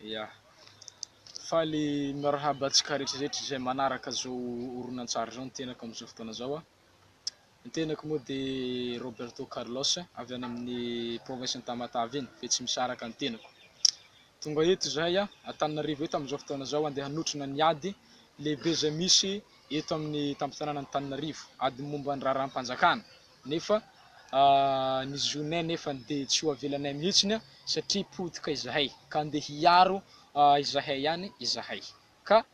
Ya. Faly miarahaba antsika rehetra rehetra izay manaraka izao horonantsary izao ny tenako amin'izao fotoana izao. Ny tenako moa dia Roberto Carlos avy any amin'ny province-n'i Tamatave iny, Betsimisaraka ny tenako. Tonga eto izahay Antananarivo eto amin'izao fotoana izao andeha hanotrona ny ady lehibe izay misy eto amin'ny tampon-tanànan'Antananarivo, ady momba ny raharaham-panjakana. Nefa ny zonay nefa dia tsy ho avelanay mihitsiny satria potika izahay ka andeha hiaro izahay ihany izahay. Ka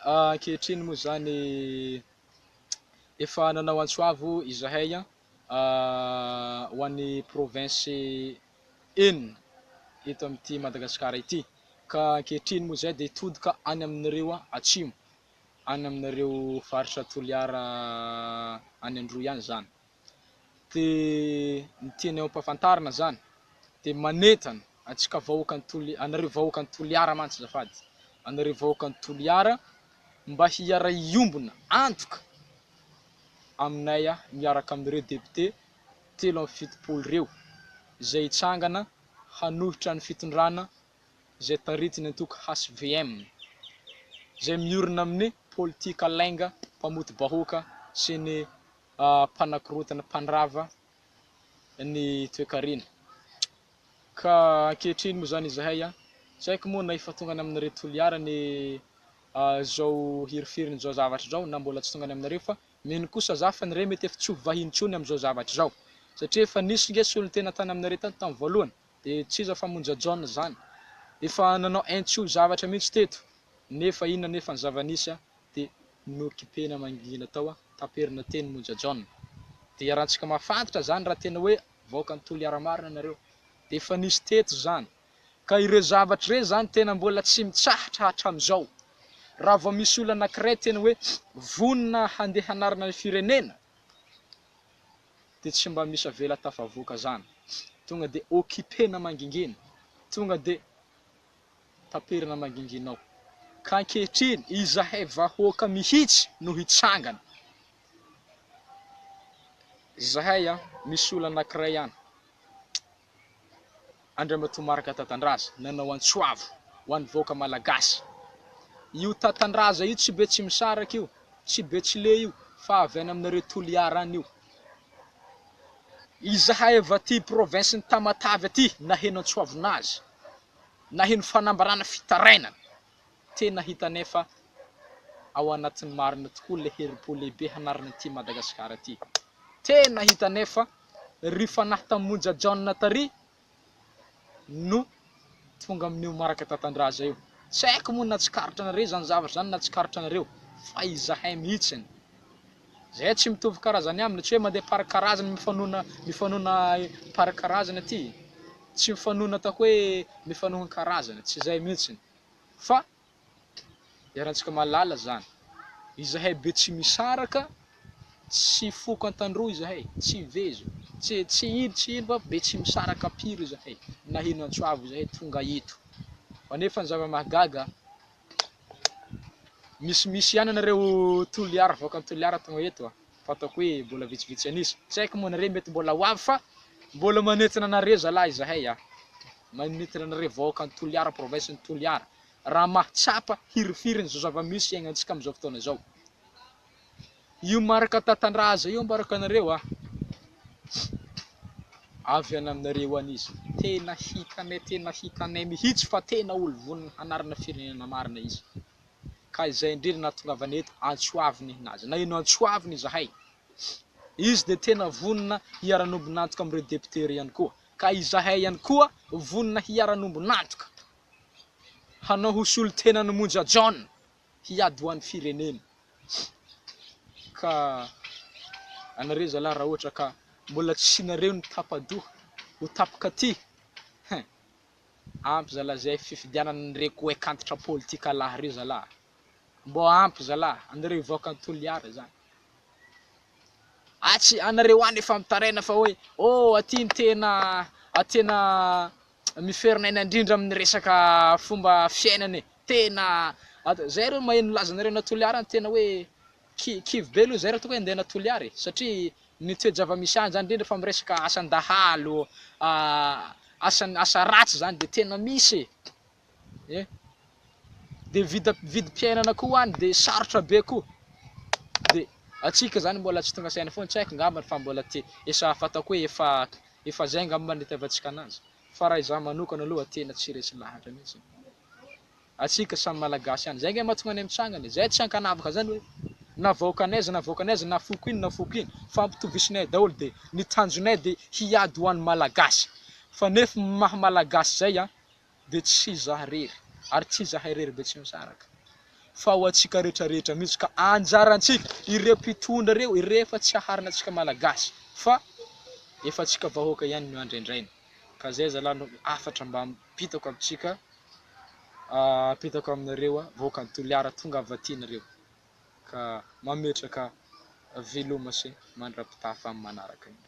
ankehitriny moa izany efa nanao antso avo izahay ho an'ny province enina eto amin'ity Madagasikara ity. Ka ankehitriny moa izay dia hitodika any amin'ireo atsimo, any amin'ireo faritra Toliara any Androy any izany. Dia ny tianay ampahafantarina izany dia manentana antsika vahoakan'i Toli- anareo vahoakan'i Toliara mantsy azafady, anareo vahoakan'i Toliara mba hiara-hiombona antoka aminay miaraka amin'ireo député 73 ireo izay hitsangana hanohitra ny fitondrana izay taritin'ny antoko HVM izay miorina amin'ny politika lainga mpamoto-bahoaka sy ny mpanakorontana mpandrava ny toekarena. Ka ankehitriny moa izany izahay, tsy haiko moa na efa tonga any aminareo Toliara ny izao hirifirin'izao zavatra izao na mbola tsy tonga any aminareo fa Mino kosa za fa nre mety efa tsy ho vahiny tsony amzao zavatra izao satria efa nisy nge solontena tany aminareo tany tam voalohany de tsy iza fa Monja John zany efa nanao intso zavatra mihitsy teto nefa inona nefa ny zava-nisy a de nokipena mangina tao a taperina teny Monja John de iarahantsika mahafantatra zany raha tena hoe vahoakan'i Toliara marina nareo de efa nisy teto zany Ka ireo zavatra ireo izany tena mbola tsy mitsahatra hatramin'izao. Raha vao misy olona anankiray tena hoe vonona handeha hanarina ny firenena dia tsy mba misy avela tafavoaka izany. Tonga dia occupena mangingina, tonga dia taperina mangingina ao. Ka ankehitriny izahay vahoaka mihitsy no hitsangana. Izahay misy olona anankiray any. Andriamatoa Marc Tatandraza nanao antso avo ho an'ny vahoaka Malagasy. Io Tatandraza io tsy Betsimisaraka io, tsy Betsileo io fa avy any aminareo Toliara any io. Izahay avy aty province-n'i Tamatave aty naheno antso avon'azy, naheno fanambarana fitarainana. Tena hitanay fa ao anatin'ny marina tokoa ilay herim-po lehibe hanarina ity Madagasikara ity. Tena hitanay fa ry fanahy tamin'i Monja Jaona tary no tonga amin'io Marc Tatandraza io. Tsy haiko moa na tsikaritra anareo izany zavatra izany na tsikaritra anareo fa izahay mihitsiny. Izahay tsy mitovy karazany aminy, tsy hoe mandeha par karazany mifanona mifanona par karazany aty. Tsy mifanona ataoko hoe mifanohan karazana, tsy izay mihitsiny. Fa iarahantsika mahalala zany. Izahay Betsimisaraka tsy foko Antandroy izahay, tsy Vezo, tsy tsy ino tsy ino fa Betsimisaraka pire izahay. Naheno antso avo izahay tonga eto. Fa nefa ny zava-mahagaga misimisy ihany anareo Toliara vahoakan'i Toliara tonga eto a. Fa ataoko hoe mbola vitsivitsy an'isa. Tsy haiko moa nareo mety mbola ho avy fa mbola manentina anareo zalahy izahay a. Manentina anareo vahoakan'i Toliara, province-n'i Toliara. Raha mahatsapa hirifiry ny zava-misy iainantsika amin'izao fotoana izao. Io Marc Tatandraza io ambarako anareo a. Avy any aminareo any izy. Tena hitanay tena hitanay mihitsy fa tena olo vonona hanarina firenena marina izy. Ka izay indrindra nahatongavana eto antsoaviny nazy. Na ino antsoaviny izahay. Izy dia tena vonona hiara-nombon'antoka amin'ireo député ireo ihany koa. Ka izahay ihany koa vonona hiara-nombon'antoka. Hanao ho solontenan'i Monja John hiady ho an'ny firenena. Ka anareo zalahy raha ohatra ka mbola tsy nareo ny tapa-doha ho tapaka aty hein! Ampy zalahy zay fifidianana an'ireo koekantitra politika lahy reo zalahy. Mbô ampy zalahy anareo hivoaka an'i Toliara zany. Atsy anareo any efa mitaraina fa hoe oh aty ny tena tena miferinaina indrindra amin'ny resaka fomba fiainana e, tena zay reo maheno milaza anareo na Toliara ny tena hoe kivy be aloha zay raha toa ka hoe andeha na Toliara e, satria ny toe-java-misy any zany indrindra fa amin'ny resaka asan-dahalo, asan- asa ratsy zany dia tena misy e. Eh! Dia vida vidim-piainana koa any dia sarotra be koa. Dia antsika zany mbola tsy tonga saina foana, tsy haiko angambany fa mbola te esa fantako hoe efa efa zay angamba ny itiavantsika anazy. Fa raha izaho manokana aloha tena tsy resy lahatra mihitsy. Antsika samy Malagasy ihany. Zay ange mahatonga anay mitsangana e. Zay tsy ankanavaka zany hoe na vahoakan'aiza na vahoakan'aiza na foko ino na foko ino fa ampitovisinay daholo dia ny tanjonay dia hiady ho an'ny Malagasy. Fa nefa maha Malagasy zay an dia tsy izaho irery ary tsy izahay irery Betsimisaraka fa ho antsika rehetra rehetra mihitsy ka anjarantsika ireo mpitondra ireo ireo efa tsy aharina antsika Malagasy fa efa antsika vahoaka ihany no andrendraina ka zay zalahy no hafatra mba ampitako amintsika ampitako aminareo vahoakan'i Toliara tongava aty nareo ka mametraka veloma sy mandra-pitafa amin'ny manaraka indray.